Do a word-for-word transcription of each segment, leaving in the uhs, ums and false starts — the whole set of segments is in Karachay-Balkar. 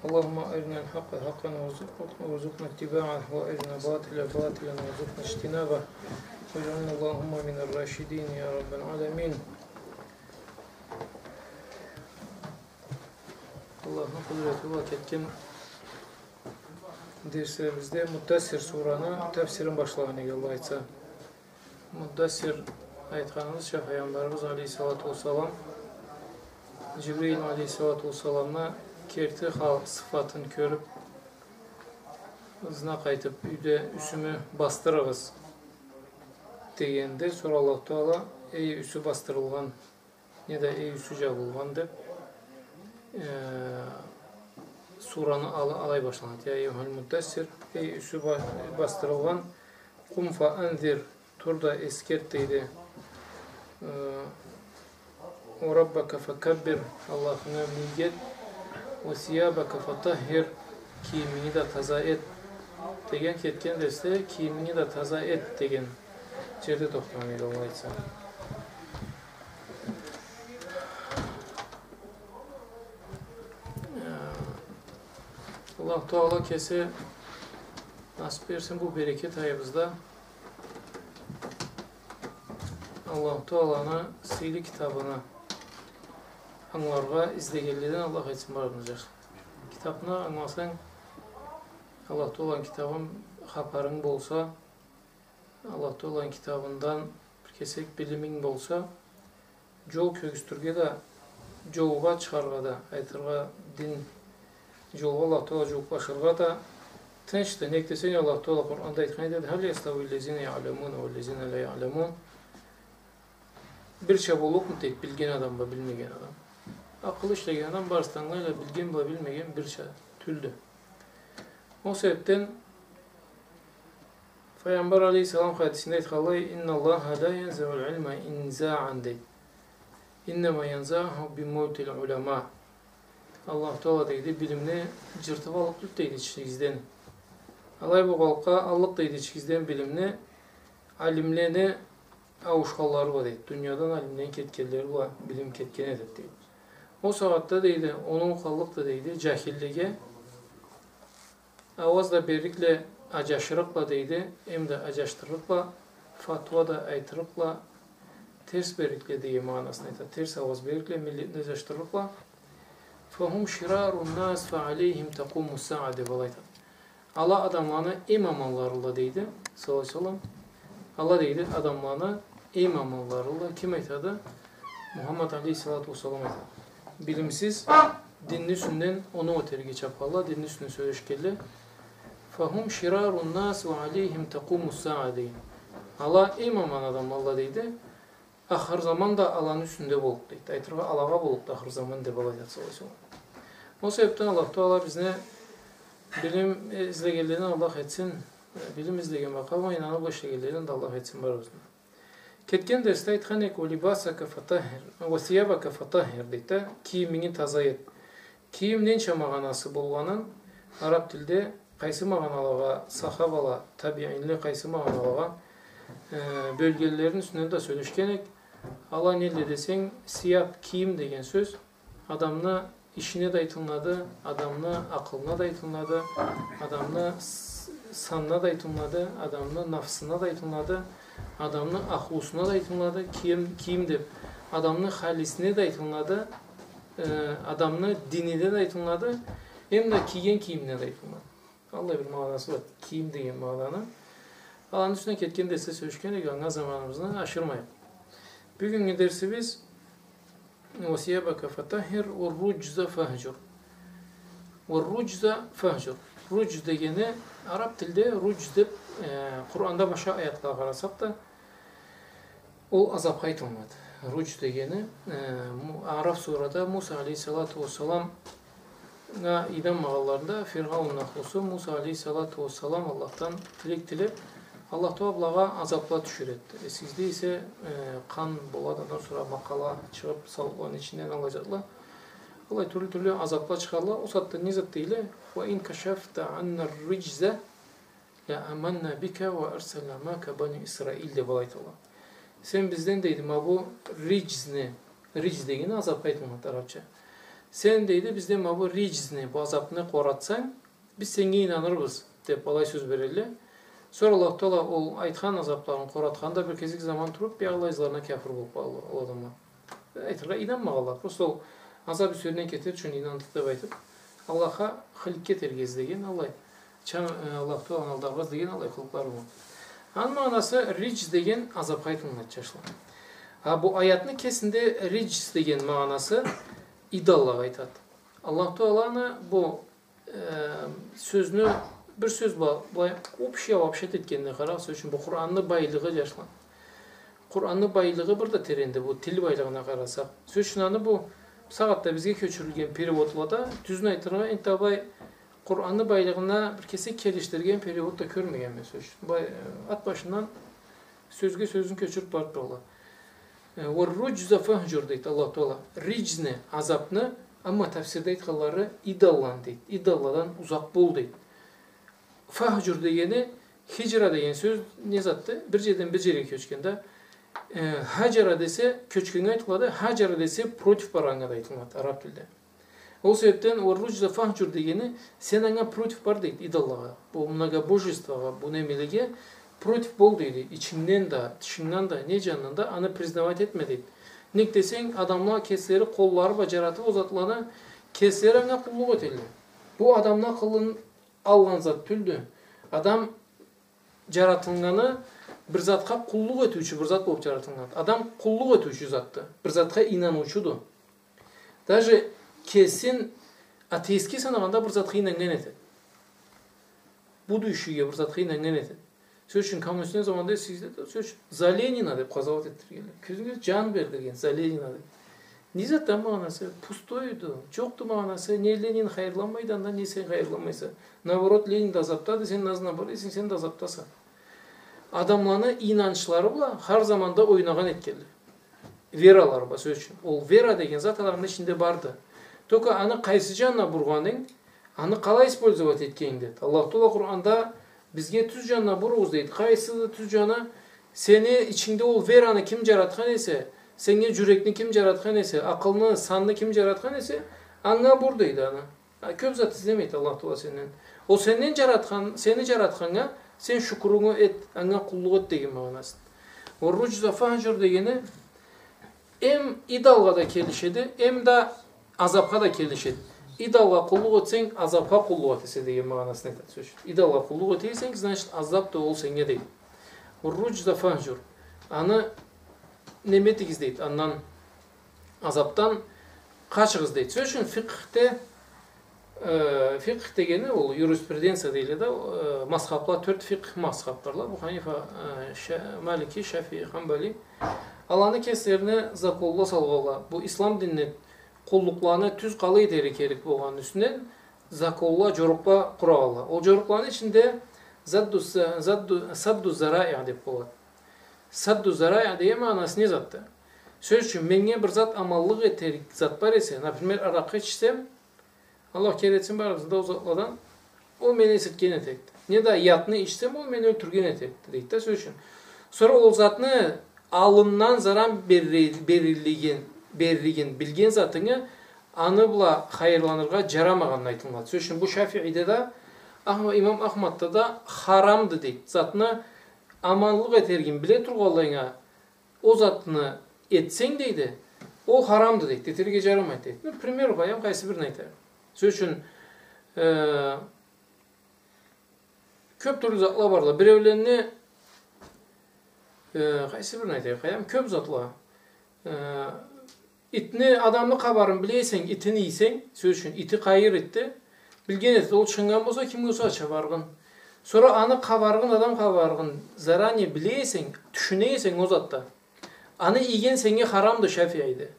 اللهم أرنا الحق حقا وارزق-، وارزقنا اتباعه، وأرنا الباطل باطلا وارزقنا اجتنابه، واجعلنا اللهم من الراشدين يا رب العالمين. Аллахны къудрети бла кетген дерслерибизде Муддассир сураны тафсирин башлагъан эдик, Аллах айтса. Муддассир, айтханыбызча, Пайгъамбарыбыз алейхиссалату уассалам Джибрил алейхиссалату уассаламны керти хал сыфатын кёрюб, ызына къайтыб, юйде юсюмю басдырыгъыз дегенде, сора Аллаху Тагъала, эй, юсю басдырылгъан, неда эй, юсю джабылгъан деб, э, сураны ала-, алай башланады. Я айюхаль муддассир, эй, юсю ба-, басдырылгъан, къум фа анзир, тур да эсгерт, дейди. Э, ва раббака факаббир, Аллахынга мийик эт, ва сиябака фатаххир, кийиминги да таза эт деген, кетген дерсде кийиминги да таза эт деген джерде тохтагъан эдик, Аллах айтса. Аллаху Тагъала кеси насыб берсин бу берекет айыбызда Аллаху Тагъаланы сыйлы китабын ангыларгъа излегенледен Аллах этсин барыбызны, джашла. Китабны ангыласанг, Аллаху Тагъаланы китабын хапарынг болса, Аллаху Тагъаланы китабындан бир кесек билиминг болса, джол кёргюзтюрге да, джолгъа чыгъаргъа да, айтыргъа, дин джолгъа Аллаху Тагъала джууукълашыргъа да тынчды. Нек десенг, Аллаху Тагъала Къуранда айтхан эди: «Халь яставиль лязина яъламуна валь лязина ля яъламун?» Бирча боллукъмуду, дейди, билген адам бла билмеген адам? Акъылы ишлеген адам барысы да ангылайла, билген бла билмеген бирча тюлдю. Ол себебден Пайгъамбар алейхиссалам хадисинде айтханлай: «Инналлаха ля янзиуль ильма инзиан», дейди. «Иннама янзиуху би маутиль уляма». Аллаху Тагъала, дейди, билимни джыртыб аллыкъ тюлдю, дейди, ичигизден. Алай болгъанлыкъгъа, аллыкъ, дейди, ичигизден билимни алимлени ауушханлары бла, дейди. Дуниядан алимлени кетгенлери бла билим кетген эди, дейди. Ол сагъатда, дейди, оноу къаллыкъды, дейди, джахиллеге. Ауаз да берликъла, аджашырыкъла, дейди, эм да аджашдырлыкъла, фатва да айтырыкъла, терс берликъла деген магъанасын айта. Терс ауаз берликъла, миллетни аджашдырлыкъла. «Фахум ширарун нас фа алейхим такъуму саа», деб алай айтады. Ала адамланы эм аманларыла, дейди, саллаллаху алейхи ва саллам. Ала, дейди, адамланы эм аманларыла. Ким айтады? Мухаммад алейхиссалату уассалам айтады. Билимсиз, динни юсюнден оноу этерге чабханла, динни юсюнден сёлешгенле. «Фахум ширарун нас ва алейхим такъуму саа», дейди. Ала эм аман адамларыла, дейди. Ахыр заман да аланы юсюнде боллукъду, дейди. Айтыргъа, алагъа боллукъду ахыр заман деб алай айтады, саллаллаху алейхи ва саллам. Ол себебден Аллаху Тагъала бизни билим излегенледен Аллах этсин, билим излеген бла къалмай, инаныб ишлегенледен да Аллах этсин барыбызны. Кетген дерсде айтхан эдик: «Ва либасака фатаххир, ва сиябака фатаххир», дейди да, кийиминги таза эт. Кийим ненча магъанасы болгъанын араб тилде къайсы магъаналагъа сахабала, табиинле къайсы магъаналагъа, э, бёлгенлерини юсюнден да сёлешген эдик. Ала неди десенг, сияб, кийим деген сёз адамны ишине да айтылынады, адамны акъылына да айтылынады, адамны с-, санына да айтылынады, адамны нафсына да айтылынады, адамны ахлусуна да айтылынады, кийим, кийим деб, адамны халисине да айтылынады, э, адамны динине да айтылынады, эм да кийген кийимине да айтылынады. Аллай бир магъанасы бар кийим деген магъананы. Аланы юсюнден кетген дерсде сёлешген эдик, анга заманыбызны ашырмайыкъ. Бюгюннгю дерсибиз: «Ва сиябака фатаххир, ва руджза фахджур». «Ва руджза фахджур». Рудж дегени, араб тилде рудж деб, э, Къуранда башха аятлагъа къарасакъ да, ол азабха айтылынады. Рудж дегени, э, Му-, Араф сурада Муса алейхиссалату уассаламгъа ийнанмагъанларында, Фиргъаунну ахлусу, Муса алейхиссалату уассалам Аллахдан тилек тилеб, Аллах Тагъала былагъа азабла тюшюреди. Эсигизде эсе, э, къан болады, андан сора макъала чыгъыб, сауутланы ичинден аллай затла. Аллай тюрлю-тюрлю азабла чыгъадыла. Ол сагъатда не зат дейле? «Ва ин кашафта анна риджза ля аманна бика ва арсална мака бани Исраил», деб алай айталла. Сен бизден, дейди, ма бу риджзни, ридж дегени азабха айтылынады арабча. Сен, дейди, бизден ма бу риджзни, бу азабны къоратсанг, биз сеннге ийнанырбыз, деб, алай сёз берелле. Сора Аллаху Таала ол айтхан азабларын къоратханда бир кесек заман туруб, биягъы изларына кяфыр болуб къалды ол адамла. Айтыргъа, ийнанмагъанла. Просто ол азаб юсюнден кетер ючюн ийнандыкъ деб айтыб, Аллахха хыликке этер излеген, аллай. Чам, э, Аллаху Тааланы алдаргъа излеген аллай къылыкълары бла. Аны магъанасы риджз деген азабха айтылынады, джашла. А бу аятны кесинде риджз деген магъанасы идоллагъа айтады. Аллаху Тааланы бу, э, сёзню бир сёз бла, былай, общий вообще этгенине къарагъыз, сёз ючюн, бу Къуранны байлыгъы, джашла. Къуранны байлыгъы бир да теренди, бу тил байлыгъына къарасакъ. Сёз ючюн, аны бу сагъатда бизге кёчюрюлген переводлада, тюзюн айтыргъа, энтда былай Къуранны байлыгъына бир кесек келишдирген перевод да кёрмегенме, сёз ючюн. Былай, э, ат башындан сёзге сёзюн кёчюрюб барыб туралла. Э, «Ва руджза фахджур», дейди Аллаху Таала. Риджзни, азабны, амма тафсирде айтханлары, идолланы, дейди. Идолладан узакъ бол, дейди. Фахджур дегени, хиджра деген сёз не затды? Бир джерден бир джерге кёчген да. Э, хаджара десе, кёчгеннге айтылады, хаджара десе, против баргъаннга да айтылады араб тилде. Ол себебден «Ва руджза фахджур» дегени, сен анга против бар, дейди, идоллагъа. Бу многобожествогъа, бу немелеге против бол, дейди. Ичингден да, тышынгдан да, не джанындан да аны признавать этме, дейди. Нек десенг, адамла кеслери къоллары бла джаратыб ол затланы, кеслери анга къуллукъ этелле. Бу адамла къылын алгъан зат тюлдю. Адам джаратылгъаны бир затха къуллукъ этиучю бир зат болуб джаратылгъан. Адам къуллукъ этиучю затды. Бир затха ийнануучуду. Даже кесин атеистге санагъанда бир затха ийнаннган этеди. Будущийге бир затха ийнаннган этеди. Сёз ючюн, коммунистни заманда эсигизде да, сёз ючюн, «За Ленина» деб къазауат этдиргенле. Кёзюгюз, джан бердирген, «За Ленина» деб. Не затды магъанасы? Пустойду. Джокъду магъанасы. Не Ленин хайырланмайды андан, не сен хайырланмайса. Наоборот, Ленин да азабдады, сен назына бара эсенг, сен да азабдаса. Адамланы ийнанчлары бла хар заманда ойнагъан этгенле. Вералары бла, сёз ючюн. Ол вера деген зат адамны ичинде барды. Только аны къайсы джанына бургъанынг, аны къалай использовать этгенинг, дейди. Аллаху Таала Къуранда бизге тюз джанына буругъуз, дейди. Къайсыды тюз джаны? Сени ичингде ол вераны ким джаратхан эсе, сеннге джюрекни ким джаратхан эсе, акъылны, санны ким джаратхан эсе, анга бур, дейди, аны. А, кёб зат излемейди Аллаху Таала сенден. Ол сенден джаратхан, сени джаратханнга сен шукурунгу эт, анга къуллукъ эт деген магъанасы. «Ва руджза фахджур» дегени эм идолгъа да келишеди, эм да азабха да келишеди. Идолгъа къуллукъ этсенг, азабха къуллукъ этесе деген магъанасын айтады, сёз ючюн. Идолгъа къуллукъ эте эсенг, значит, азаб да ол сеннге, дейди. «Ва руджза фахджур». Аны неме этигиз, дейди, андан, азабдан къачыгъыз, дейди. Сёз ючюн, фикъхде, э, фикъх дегени ол юриспруденция дейле да, э, мазхабла, тёрт фикъх мазхаб барла. Абу Ханифа, э, Ша-, Малики, Шафии, Хамбали. Аланы кеслерине законла салгъанла. Бу ислам динине къуллукъланы тюз къалай этерге керек болгъанны юсюнден законла, джорукъла къурагъанла. Ол джорукъланы ичинде задду, задду, садду зараи деб болады. Садду зараи деген магъанасы не затды? Сёз ючюн, меннге бир зат аманлыкъ этер зат бар эсе, например, аракъы ичсем, Аллах кери этсин барыбызны да ол затладан, ол мени эсиртген этерикди. Не да ятны ичсем, ол мени ёлтюрген этерикди, дейди да, сёз ючюн. Сора ол затны аллындан заран берри-, беррилигин, берригин билген затынгы аны бла хайырланыргъа джарамагъанын айтылады. Сёз ючюн, бу Шафииде да, Ахма-, имам Ахмадда да харамды, дейди. Затны аманлыкъ этеригин биле тургъанлайынга ол затны этсенг, дейди, ол харамды, дейди. Этерге джарамайды, дейди. Бир пример къоям, къайсы бирин айтайым. Сёз ючюн, э, кёб тюрлю затла барла. Биреуленни, э, къайсы бирин айтайым, къоям, кёб затла. Э, итни, адамны къабарын биле эсенг, итин ийсенг, сёз ючюн, ити къайыр итди. Билген этеди, ол ычхыннган болса, кимге болса чабаргъын. Сора аны къабаргъын, адам къабаргъын заранее биле эсенг, тюшюне эсенг ол затда, аны ийген сеннге харамды Шафииде.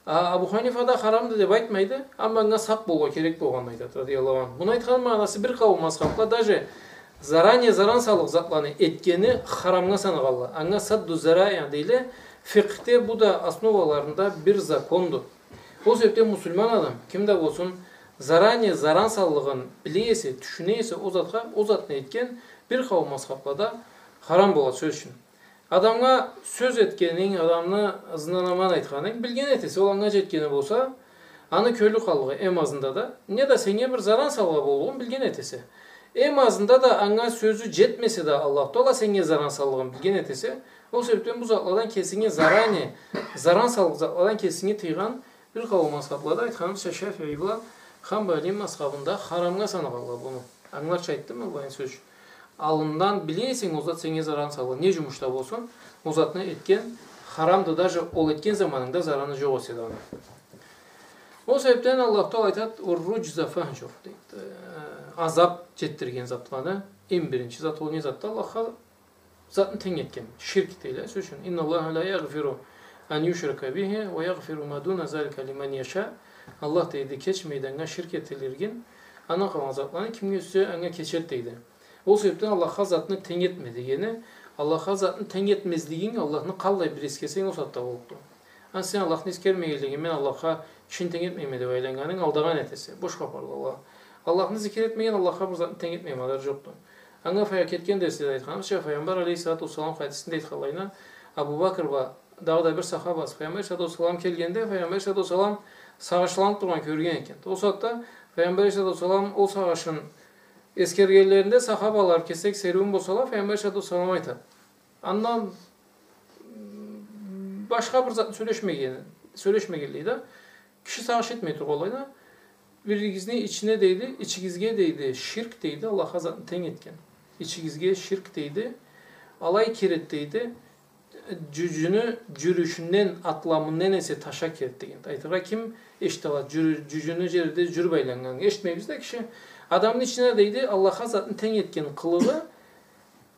А, Абу Ханифа да харамды деб айтмайды, амма анга сакъ болургъа керек болгъанын айтады, радияллаху анху. Муну айтханны магъанасы, бир къауум мазхабла даже заранее заран саллыкъ затланы этгенни харамгъа санагъанла. Анга садду зараи дейле, фикъхде бу да основаларында бир законду. Ол себебден муслиман адам, ким да болсун, заранее заран саллыгъын биле эсе, тюшюне эсе ол затха, ол затны этген бир къауум мазхаблада харам болады, сёз ючюн. Адамгъа сёз этгенинг, адамны ызындан аман айтханынг, билген этесе, ол анга джетгени болса, Аны кёлю къаллыгъы эм азында да, не да сеннге бир заран салгъан боллугъун билген этесе. Эм азында да анга сёзю джетмесе да, Аллаху Тагъала сеннге заран саллыгъын билген этесе, ол себебден бу затладан кесинге заран, заран саллыкъ затладан кесинги тыйгъан бир къауум асхаблада, айтханыбызча, Шафии бла Хамбали мазхабында харамгъа санагъанла буну. Ангыларча айтдыммы былайын сёз? Аллындан биле эсенг, ол зат сеннге заран саллыгъын, не джумуш да болсун, ол затны этген харамды, даже ол этген заманынгда зараны джокъ эсе да аны. Ол себебден Аллаху Тагъала айтады: «Уа-рруджза фахджур», — дейди. Э, азаб джетдирген затланы эм биринчи зат ол не затды? Аллахха затны тенг этген. Ширк дейле, сёз ючюн. «Инналлаха ля ягъфиру ан юшрака бихи уа ягъфиру ма дуна залика лиман яша». Аллах, дейди, кечмейди анга ширк этилиргин, андан къалгъан затланы кимге сюйсе анга кечеди, дейди. Ол себебден Аллахха затны тенг этме дегени, Аллахха затны тенг этмезлигинг Аллахны къаллай бир эскерсенг, ол сагъатда боллукъду. Аны сен Аллахны эскермегенлигинг, мен Аллахха кишини тенг этмейме деб айланнганынг, алдагъан этесе. Бош хапарла ала. Аллахны зикир этмеген Аллахха бир затны тенг этмей мадары джокъду. Анга фая-, кетген дерследе айтханыбызча, Файгъамбар алейхиссалату уассалам хадисинде айтханлайына, Абу Бакр бла дагъыда бир сахабасы Файгъамбар алейхиссалату уассалам келгенде, Файгъамбар алейхиссалату уассалам сагъышланыб тургъан кёрген экен. Ол сагъатда Файгъамбар алейхиссалату уассалам ол сагъышын эскергенлеринде, сахабала кесек сериуюн болсала, Файгъамбар алейхиссалату уассалам айтады. Андан, м, башха бир затны сёлешмеген, сёлешмегенлей да, киши сагъыш этмей тургъанлайына, биригизни ичине, дейди, ичигизге, дейди, ширк, дейди, Аллахха затны тенг этген. Ичигизге ширк, дейди, алай кирет, дейди, джюджюню джюрюшюнден, атламындан эсе таша кирет деген. Айтыргъа, ким эшиталады, джюрю-, джюджюню джерде джюрюб айланнганын эшитмейбиз да киши. Адамны ичине, дейди, Аллахха затны тенг этген къылыгъы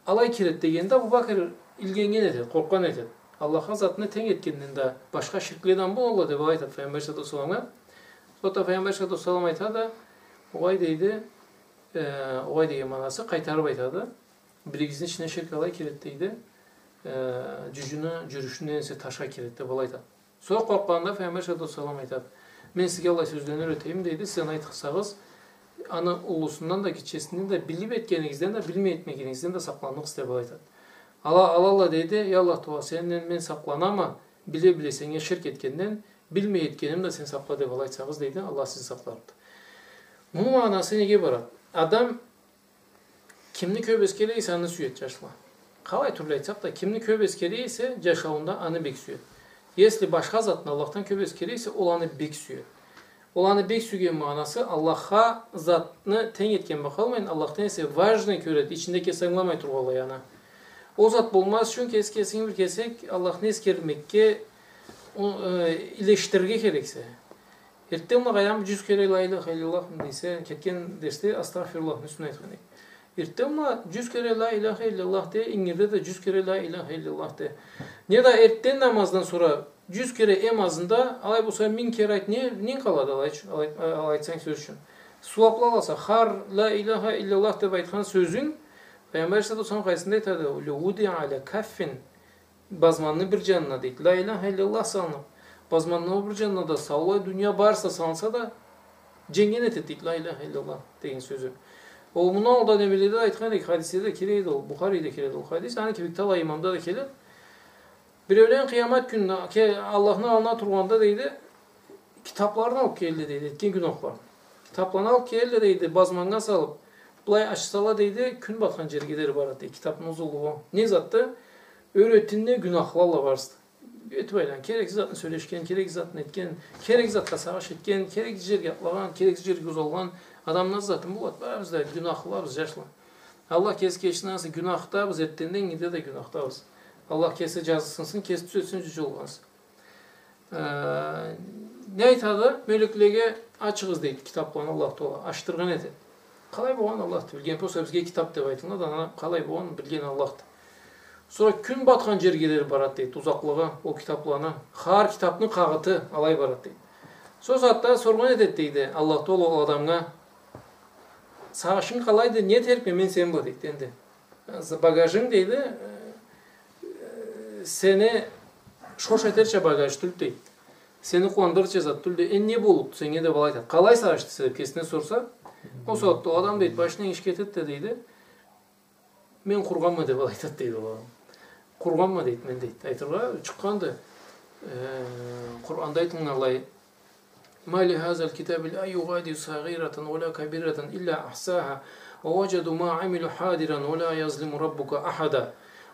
алай кирет дегенде, Абу Бакр илгеннген этед, къоркъгъан этед. Аллахха затны тенг этгенден да башха ширкледен болалла деб алай айтад Файгъамбар алейхиссалату уассаламгъа. Сора Файгъамбар алейхиссалату уассалам айтады, огъай, дейди, э, огъай деген магъанасы, къайтарыб айтады. Биригизни ичине ширк алай кирет, дейди, э, джюджюню джюрюшюнден эсе таша кирет деб алай айтад. Сора къоркъгъанда Файгъамбар алейхиссалату уассалам айтады: «Мен сизге аллай сёзлени юретейим, — дейди, — сиз аны айтсагъыз, аны уллусундан да, гитчесинден да, билиб этгенигизден да, билмей этмегенигизден да сакъланыгъыз», — деб алай айтады. Ала, алалла, дейди: «Я Аллах Тагъала, сенден мен сакъланама, биле-биле сеннге ширк этгенден, билмей этгеним да сен сакъла, — деб алай айтсагъыз, — дейди, — Аллах сизни сакъларыкъды». Муну магъанасы неге барады? Адам кимни кёб эскере эсе, аны сюеди, джашла. Къалай тюрлю айтсакъ да, кимни кёб эскере эсе, джашауунда аны бек сюеди. Если башха затны Аллахдан кёб эскере эсе, ол аны бек сюеди. Ол аны бек сюйген магъанасы, Аллахха затны тенг этген бла къалмайын, Аллахдан эсе важный кёреди, ичинде кеси ангыламай тургъанлай аны. Ол зат болмаз ючюн кеси кесинги бир кесек Аллахны эскермекге, о, э, илешдирирге керексе. Эртденбла къайдам джюз кере ля иляха илляллах дейсе, кетген дерсде астагъфируллахны юсюнден айтхан эдик. Эртденбла джюз кере ля иляха илляллах де, ингирде да джюз кере ля иляха илляллах де. Не да эртден намаздан сора джюз кере эм азында, алай болса минг кере айт, не, ненг къалады алай, алай, алай айтсанг сёз ючюн. Сууабла аласа, хар ля иляха илляллах деб айтхан сёзюнг, Пайгъамбар алейхиссалату уассалам хадисинде айтады, «Лаудиа аля каффин», базманны бир джанына, дейди, ля иляха илляллах салыныб, базманны ол бир джанына да саулай дуния барысы салынса да, дженгген этеди, дейди, ля иляха илляллах деген сёзю. Ол муну алда немеледе да айтхан эдик, хадиследе да келеди ол, Бухариде келеди ол хадис, аны кибик талай имамда да келеди. Биреулен къыямат кюнюнде ке-, Аллахны аллына тургъанда, дейди, китабларын алыб келелле, дейди, этген гюнахларын. Китабларын алыб келелле, дейди, базманнга салыб, былай ачсала, дейди, кюн батхан джерге дери барады, дейди, китабны узунлугъу. Не затды? Ёретинде гюнахла барысы. Ётюб айлан, керексиз затны сёлешген, керексиз затны этген, керексиз затха сагъыш этген, керексиз джерге атлагъан, керексиз джерге узалгъан адамны затын болады. Барыбыз да гюнахлыбыз, джашла. Аллах кеси кечсин, ансы гюнахдабыз, эртденден ингирде да гюнахдабыз. Аллах кеси джазыкъсынсын, кеси тюзетсин джюз джолгъа ансы. Э, не айтады? Мёлеклеге ачыгъыз, дейди, китабланы Аллах Тагъала. Ачдыргъан этеди. Къалай болгъанын Аллах да билген, просто бизге китаб деб айтылады, аны къалай болгъанын билген Аллах да. Сора кюн батхан джерге дери барады, дейди, узакълыгъы ол китабланы. Хар китабны къагъыты алай барады, дейди. Сора сагъатда соргъан этеди, дейди, Аллах Тагъала ол адамгъа: «Сагъышынг къалайды, не этерикме мен сени бла?» — дейди, энди. За-, багажынг, дейди, э, сени шош этерча багаж тюлдю, дейди. Сени къууандырырча зат тюлдю. Энди не боллукъду сеннге деб алай айтады. Къалай сагъышды десе деб кесинден сорса, ол сагъатда ол адам, дейди, башына иш кетеди да, дейди, «Мен къургъанма», — деб алай айтады, дейди, ол адам. «Къургъанма», — дейди, — «мен», — дейди. Айтыргъа, чыкъгъанды. Э, Къуранда айтылгъанлай, ما لهذا الكتاب لا يغادر صغيرة ولا كبيرة إلا أحصاها ووجدوا ما عملوا حاضرا ولا يظلم ربك أحدا.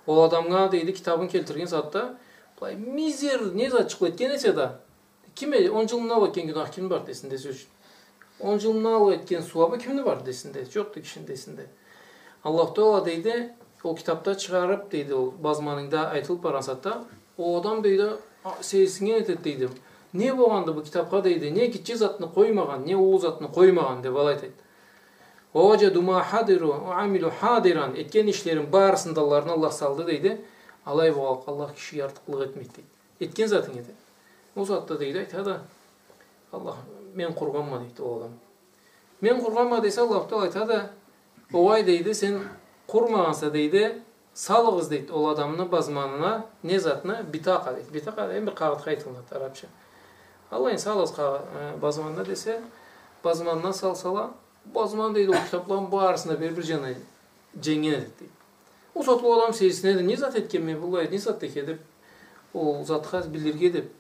Ол адамгъа, дейди, китабын келтирген сагъатда, былай мизер не затчыкъла этген эсе да, ким эди, он джыл мынга алай этген гюнахы кимни бар десин да, сёз ючюн. Он джыл мынга алай этген сууабы кимни бар десин да, джокъду кишини десин да. Аллаху Тагъала, дейди, ол китапда чыгъарыб, дейди, ол базманында айтылыб баргъан сагъатда, ол адам, дейди, а, сейирсиннген этеди, дейди. Не болгъанды бу китабха, дейди, не гитче затны къоймагъан, не уллу затны къоймагъан, деб алай айтады. ووجدوا ما حضروا وعملوا حاضرا. Этген ишлерин барысын да алларына Аллах салды, дейди. Алай болгъанлыкъгъа Аллах кишиге артыкълыкъ этмейди, дейди. Этген затынг эте. Ол сагъатда, дейди, айтады, Аллах, мен къургъанма, дейди, ол адам. Мен къургъанма десе, Аллаху Тагъала айтады, огъай, дейди, сен къурмагъанса, дейди, салыгъыз, дейди, ол адамны базманына не затны, битакъа, дейди. Битакъа деген бир къагъытха айтылынады арабча. Аллай, салыгъыз къагъы-, э, базманына десе, базманына салсала, базман, дейди, ол китабланы барысын да бир-бир джанына дженгенди, дейди. Ол сагъатда ол адам сейирсинеди, не зат этгенме быллай, не зат экен деб, ол затха билирге деб,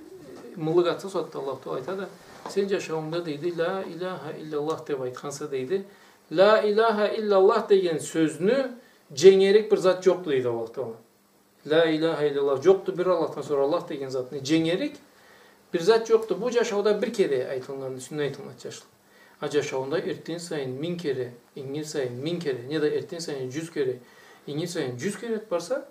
мылыкъ атса, сагъатда Аллаху Тагъала айтады, сен джашауунгда, дейди, «Ля иляха илляллах» деб айтханса, дейди, «Ля иляха илляллах» деген сёзню дженгерик бир зат джокъду, дейди Аллаху Тагъала. «Ля иляха илляллах», джокъду бир Аллахдан сора Аллах деген затны дженгерик бир зат джокъду. Бу джашауда бир кере айтылгъанны юсюнден айтылады, джашла. А джашауунда эртден сайын минг кере, ингир сайын минг кере, неда эртден сайын джюз кере, ингир сайын джюз кере этиб барса,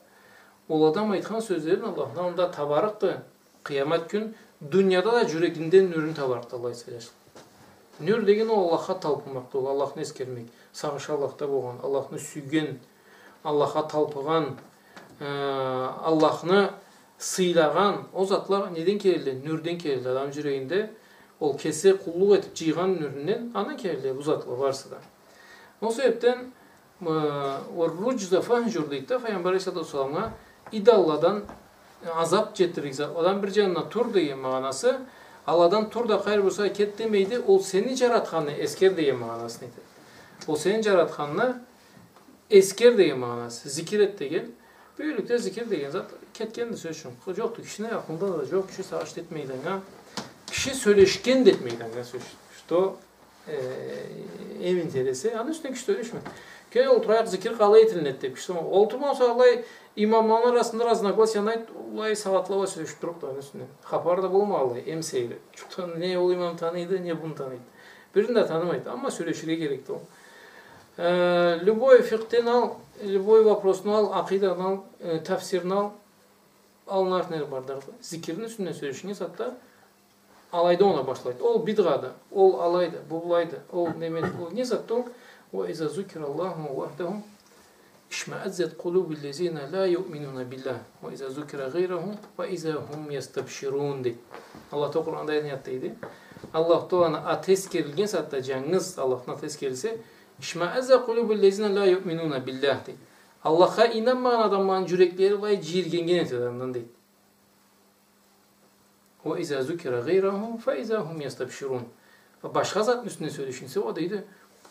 ол адам айтхан сёзлерин Аллахны аллында табарыкъды. Къыямат кюн дунияда да джюрегинден нюрюн табарыкъды, Аллах айтса, джашла. Нюр деген ол Аллахха талпынмакъды, ол Аллахны эсгермек, сагъышы Аллахда болгъан, Аллахны сюйген, Аллахха талпыгъан, э, Аллахны сыйлагъан, ол затла неден келеди? Нюрден келеди. Адам джюрегинде ол кеси къуллукъ этиб джыйгъан нюрюнден, андан келеди бу затла барысы да. Ол себебден, э, «Уа-рруджза фахджур» дейди да, Пайгъамбар алейхиссалату уассаламгъа идолладан, э, азаб джетдирлик затладан бир джанына тур деген магъанасы, аладан тур да, къайры болса кет демейди, ол сени джаратханны эсгер деген магъанасын айтады. Ол сени джаратханны эсгер деген магъанасы, зикир эт деген. Бюгюнлюкде зикир деген зат кетгенди, сёз ючюн. Джокъду, кишини акъылында да джокъ, киши сагъыш да этмейди анга. Киши сёлешген да этмейди анга, сёз ючюн. Что, э, эм интереси, аны юсюнден киши сёлешмейди. Кел, олтурайыкъ, зикир къалай этилинеди деб, киши сора-, олтурмаса, алай имамланы арасында разногласия, алай сагъатла бла сёлешиб туруб да аны юсюнден. Хапары да болмай алай, эм сейири. Чукъдан не ол имам таныйды, не муну таныйды. Бирин да танымайды, амма сёлеширге керекди ол. Э, любой фикъхни ал, любой вопросну ал, акъиданы ал, э, тафсирни ал, аллына артына барды. Зикирни юсюнден сёлешиннген сагъатда алайда она башлайды. Ол бидгъады, ол алайды, бу былайды, ол неме, ол не затды ол? «Уа иза зукираллаху вахдаха ишмааззат къулубу ллязина ля юъминуна билля, уа иза зукира гъайраху фа иза хум ястабширун», дейди. Аллах Тагъала Къуранда аят дейди. Аллах Тагъаланы аты эсгерилген сагъатда, джангыз Аллахны аты эсгерилсе, «ишмааззат къулубу ллязина ля юъминуна билля», дейди. Аллахха ийнанмагъан адамланы джюреклери былай джийиргеннген этеди андан, дейди. «Уа иза зукира гъайраху фа иза хум ястабширун». Башха затны юсюнден сёлешинсе, уа, дейди,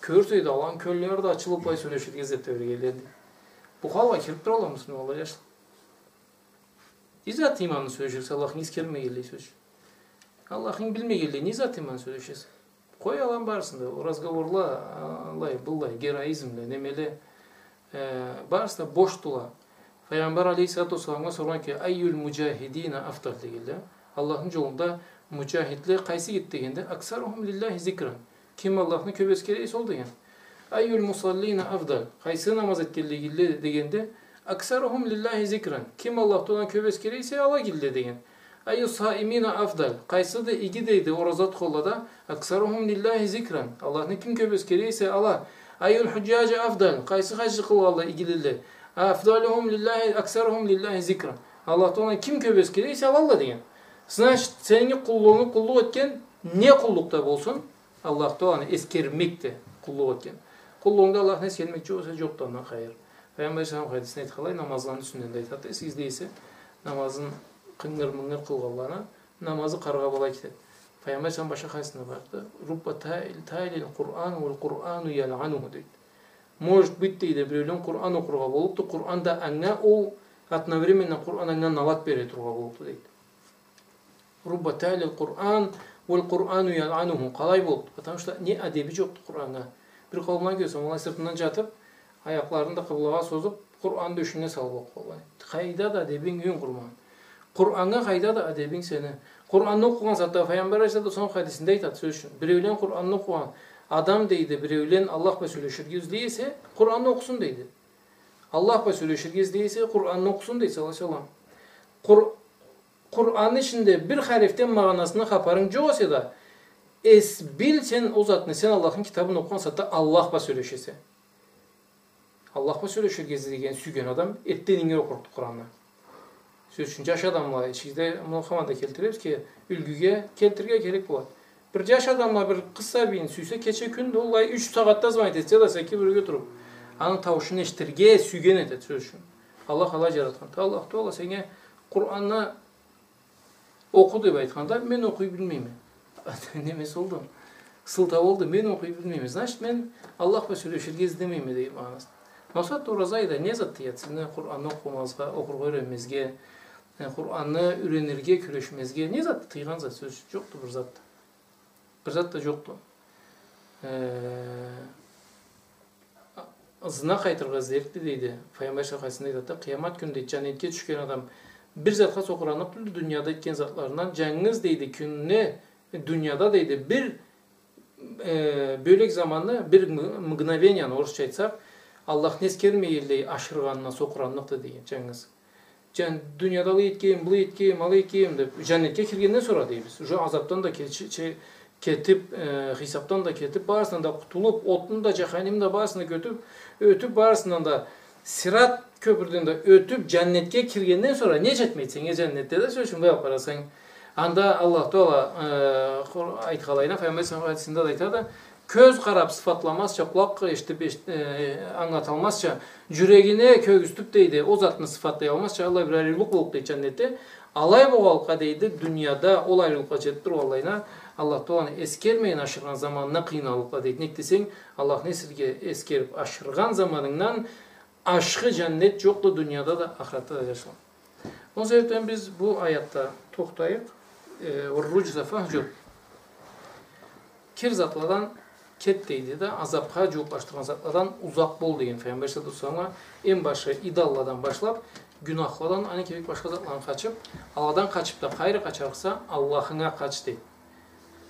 кёрсе, дейди, аланы кёллери да ачылыб, былай сёлеширге излеб тебрегенле, дейди. Бу халгъа кириб туралла муслиманла, джашла. Не зат иманны сёлеширсе, Аллахны эсгермегенлей, сёз ючюн. Аллахны билмегенлей, не зат иманны сёлеширсе. Къой аланы барысын да, ол разговорла, а, алай, быллай, героизмле, немеле, э, барысы да бошдула. Пайгъамбар алейхиссалату уассаламгъа соргъан экен, «Айюль муджахидина афдаль?» дегенле. Аллахны джолунда муджахидле къайсы игиди дегенде, «Аксарухум лилляхи зикран». Ким Аллахны кёб эсгере эсе, ол деген. «Айюль мусаллина афдаль?» Къайсы намаз этгенле игиле дегенде, «Аксарухум лилляхи зикран». Ким Аллах Тагъаланы кёб эсгере эсе, ала игиле деген. «Айюс саимина афдаль?» Къайсыды иги, дейди, ораза тутханлада? «Аксарухум лилляхи зикран». Аллахны ким кёб эсгере эсе, ала. «Айюль худжаджа афдаль?» Къайсы хаджлыкъ къылгъанла игилелле? «Афдалюхум лилляхи, аксарухум лилляхи зикран». Аллах Тагъаланы ким кёб эсгере эсе, ала, ала деген. Значит, сени къуллугъунгу къуллукъ этген не къуллукъ да болсун, Аллах Тагъаланы эсгермекди къуллукъ этген. Къуллугъунгда Аллахны эсгермек джокъ эсе, джокъду андан хайыр. Пайгъамбар алейхиссалам хадисинде айтханлай, намазланы юсюнден да айтады. Эсигизде эсе, намазын къынгыр-мынгыр къылгъанланы намазы къаргъа былай кетеди. Пайгъамбар алейхиссалам башха хадисинде барды. «Рубба таил-, таилиль Къуран валь Къурану ялануху», дейди. Может быть, дейди, биреулен Къуран окъургъа боллукъду, Къуран да анга, ол одновременно Къуран анга налат бере турургъа боллукъду, дейди. «Рубба таилиль Къуран والقرآن يلعنه. Къалай болду? Потому что не адеби джокъду Къураннга. Бир къауумланы кёрсенг, алай сыртындан джатыб, аякъларын да къыблагъа созуб, Къуранны да ёшюне салыб окъуйла. Къайда да адебинг ёкъ Къураннга. Къураннга къайда да адебинг сени. Къуранны окъугъан сагъатда Пайгъамбар алейхиссалату уассалам хадисинде айтады, сёз ючюн. Биреулен Къуранны окъугъан адам, дейди, биреулен Аллах бла сёлеширге излей эсе, Къуранны окъусун, дейди. Аллах бла сёлеширге излей эсе, Къуранны окъусун, дейди, саллаллаху алейхи ва саллам. Къур-, Къуранны ичинде бир харифден магъанасындан хапарынг джокъ эсе да, эс бил сен ол затны, сен Аллахны китабын окъугъан сагъатда Аллах бла сёлешесе. Аллах бла сёлеширге излеген, сюйген адам эртден ингир окъурукъду Къуранны. Сёз ючюн, джаш адамла, ичигизде муну хаманда келтиребиз ки, юлгюге келтирирге керек болады. Бир джаш адамла бир къыз сабийин сюйсе, кече-кюн да аллай юч сагъатда звонить этсе да, сен кибирге туруб, аны тауушун эшитирге сюйген этеди, сёз ючюн. Аллах алай джаратхан. Аллах Таала сеннге Къуранны окъу деб айтханда, мен окъуй билмейме. Немеси болду? Сылтау болду, мен окъуй билмейме. Значит, мен Аллах бла сёлеширге излемейме деген магъанасы. Макъсат, ораза айда не зат тыяды сизни Къуранны окъумазгъа, окъургъа юренмезге, э, Къуранны юренирге кюрешмезге? Не зат тыйгъан зат, сёз ючюн, джокъду бир зат. Бир зат да джокъду. Э, ызына къайтыргъа излерикди, дейди. Пайгъамбар саллаллаху алейхи ва саллам айтады, къыямат кюн, дейди, джаннетге тюшген адам бир затха сокъуранныкъ тюлдю дунияда этген затларындан, джангыз, дейди, кюннге, дунияда, дейди, бир, э, бёлек заманны, бир м-, мгновенияны, орусча айтсакъ, Аллахны эскермегенлей ашыргъанына сокъуранныкъды, дейди, джангыз. Джан-, дунияда алай этгенме, былай этгенме, алай этгенме деб, джаннетге киргенден сора дейбиз. Уже азабдан да кеч-, че-, кетиб, э, хисабдан да кетиб, барысындан да къутулуб, отну да, джаханимни да барысындан да ётюб, ётюб, барысындан да, сират кёпюрден да ётюб, джаннетге киргенден сора не джетмейди сеннге джаннетде да, сёз ючюн, былай алыб къарасанг. Анда Аллах Таала, э, Къур-, айтханлайына, Пайгъамбар саллаллаху алейхи ва саллам хадисинде да айтады, кёз къараб сыфатламазча, къулакъ эшитиб, эшит-, э, ангылаталмазча, джюрегине кёргюзтюб, дейди, ол затны сыфатлаялмазча, аллай бир ариулукъ боллукъ, дейди, джаннетде. Алай болгъанлыкъгъа, дейди, дунияда ол ариулукъгъа джетиб тургъанлайына, Аллах Тааланы эскермейин ашыргъан заманына къыйналлыкъла, дейди. Нек десенг, Аллахны эсирге-, эскериб ашыргъан заманынгдан ашхы джаннет джокъду дунияда да, ахыратда да, джашла. Ол себебден биз бу аятда тохтайыкъ. Э, «والرجز فاهجر». Кир затладан кет, дейди да, азабха джууукълашдыргъан затладан узакъ бол деген Пайгъамбар саллаллаху алейхи ва салламгъа. Эм башы идолладан башлаб, гюнахладан, аны кибик башха затланы къачыб, аладан къачыб да къайры къачарыкъса, Аллахынга къач, дейди.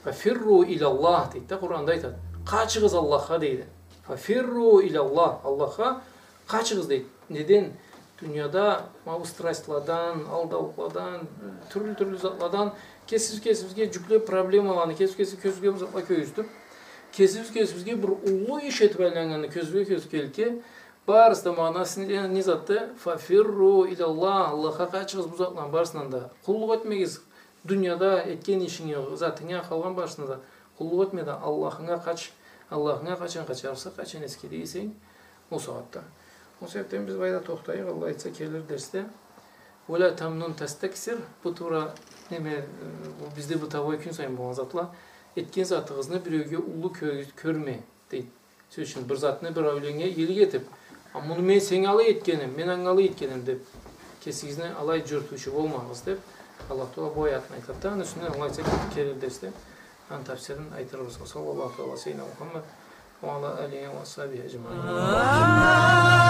«ففروا إلى الله», дейди да, Къуранда айтады. Къачыгъыз Аллахха, дейди. «ففروا إلى الله», Аллахха къачыгъыз, дейди. Неден? Дунияда ма бу страстьладан, алдаулукъладан, тюрлю-тюрлю затладан кесибиз кесибизге джюклеб, проблемаланы кесибиз кесибизге, кёзюбюзге бир затла кёргюзтюб, кесибиз кесибизге бир уллу иш этиб айланнганны кёзюбюзге кёргюзтюб келиб, барысы да магъанасы не, не затды? «ففروا إلى الله», Аллахха къачыгъыз бу затланы барысындан да. Къуллукъ этмегиз, дунияда этген ишинге, затынга, къалгъан барысына да къуллукъ этме да, Аллахынга къач, Аллахынга къачан къачарыкъса, къачан эсгерирсе, ол сагъатда. Ол себебден биз былайда тохтайыкъ, Аллах айтса, келир дерсде. «ولا تمنن تستكثر», бу туура, неме, э, бу бизде бытовой кюн сайын болгъан затла. Этген затыгъызны биреуге уллу кё-, кёрме, дейди. Сёз ючюн, бир затны бир аулетге иелик этиб, а, муну мен сеннге алай этгеним, мен анга алай этгеним деб, кесигизни алай джюрютюучю болмагъыз деб, Аллах Таала бу аятны айтады да, аны юсюнден, Аллах айтса, келир дерсде аны тафсирин айтырбыз. وصلى الله تعالى على سيدنا محمد وعلى آله وأصحابه أجمعين.